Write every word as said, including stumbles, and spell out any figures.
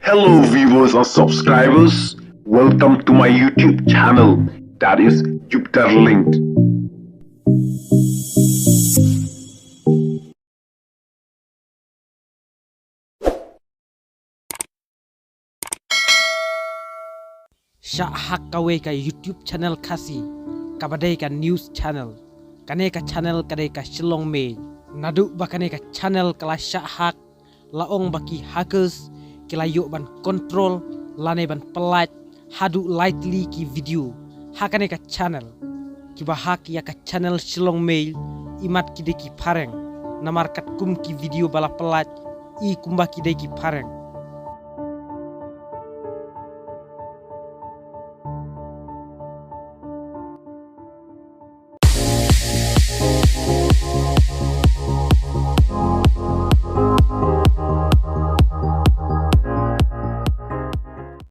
Hello viewers and subscribers, welcome to my YouTube channel, that is Jupiter Linked. Shah hack kawei ka YouTube channel Khasi, kaba dei ka news channel. Kane ka channel ka dei ka Shillong Mail. Naduh ba kane ka channel ka la shah hack, la ong ba ki hackers ki la ïoh ban control lane ban pyllait haduh lai tylli ki video ha kane ka channel. Kiba hack ïa ka channel Shillong Mail, imat ki dei ki phareng, namar katkum ki video ba la pyllait, i kumba ki dei ki phareng.